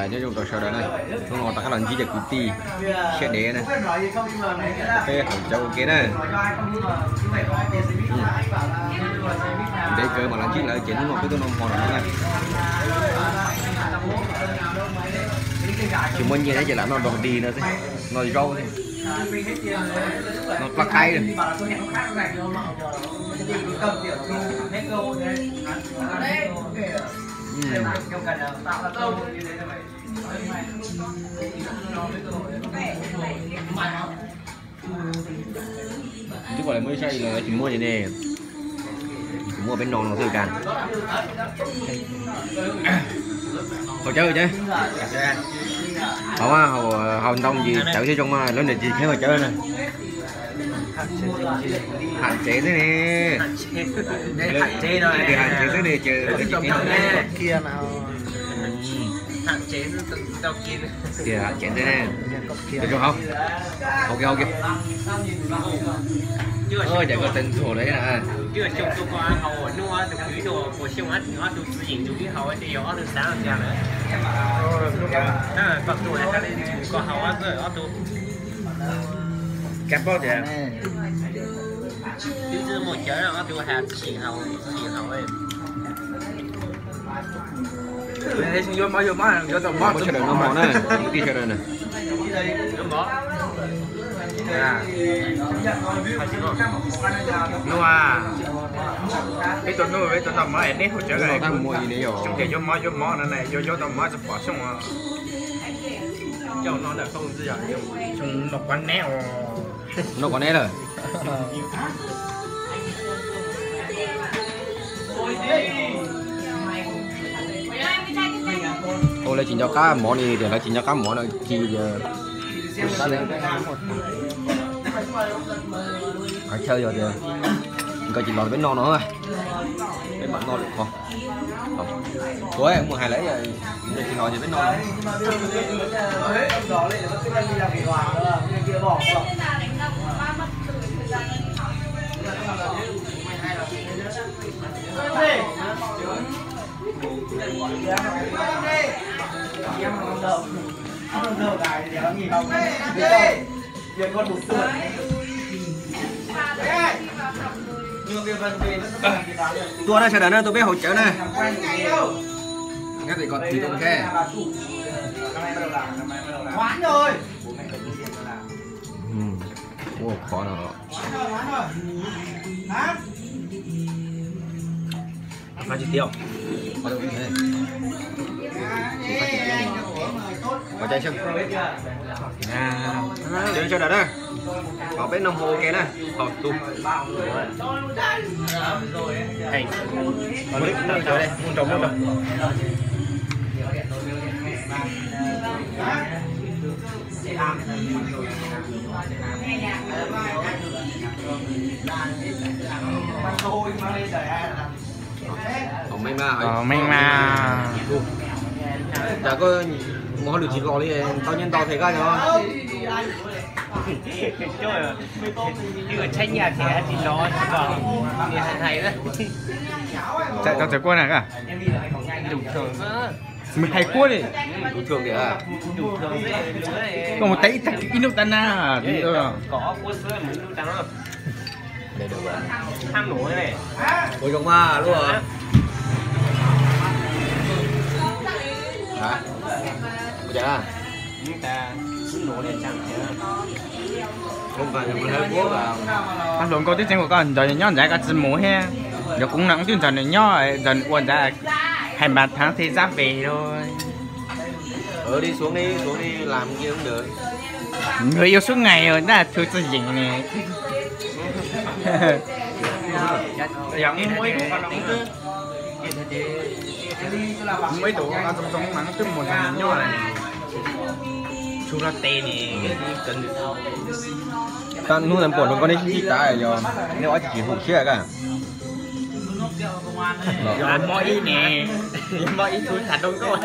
Nyob zoo rau sawv daws na, hnub no rov qab los ntsib cov kwv tij siab dev na, peb haus cawv ua ke na. Ntev kawg mam los ntsib lawv ces hnub no peb tuaj noj hmo lawm no na. Tsis muaj nyiaj thiab ces lam noj dog dig no xwb, noj zaub xwb, noj plab qaib. Twb kom lawv muaj ib sab ib los lawv tsis muaj li ne. Tsis muaj peb no no xwb cas. Haus cawv ces, haus, haus ntau ces cawv thiaj zoo mas lawv niam tsis kheev haus cawv na. Ham tsev xwb ne. Ham tsev xwb ne ces lawv tsis kheev haus cawv. Tias ham tsev xwb ne. Haus kiag, haus kiag. Cawv koj teev ntxuag lawm na. Koj paub tias Muab sawv daws noj mov na, kwv tij sawv daws na. Hnub no peb tuaj noj mov es neb haus cawv, tab mus ib ne yom. Xyoo tias yuav mov yuav mov no na, yuav yuav tau mov tsis pom xyoo. Xyoo no kuv neb os. Noj kom neb lawm. Ua lawv tsis nco qab mov li tias lawv tsis nco qab mov no ci tias qhov chaw yog tias nkawd tsis los peb noj no, peb mam noj lwm qhov. Kuv mus hais lawv, nkawd tsis los ces peb noj. Tuaj na sawv daws na, tuaj peb haus cawv na. Nkaj tes koj tis tau khe. Ua qhov no. Qab tsis tiag. Qab tsis tiag. Qab tsis tiag. Sawv daws na, kom peb noj hmo ua ke na, haus tus. Meej mas. Cas koj mus hauj lwm tsis los li, tau nyiaj ntau thiab koj no. Tau txawv kuaj na. Hais kuaj li. Koj mus teb ib tag ib hnub tag na. Ua zoo mas luaj. Pab hluas nkauj twb tseem ua koj nrog nws nyob ntxov koj tsis mus thiab. Yog kuv no twb nrog nws nyob, nrog nws ua ntxov, hais npas thaav thiaj zab npe lawm. Nkawd yuav sub nais ntaj thu txwj yeem ne. Muaj ib tug zoo zoo mas twb mus nrog nws nyob, tsuj hlo tes ne. Hnub no pom nrog koj neb sib ntsib tas yog neb ob tsis tsis hum siab koj. Yog mob ib ne, mob ib tug tham rau nkauj.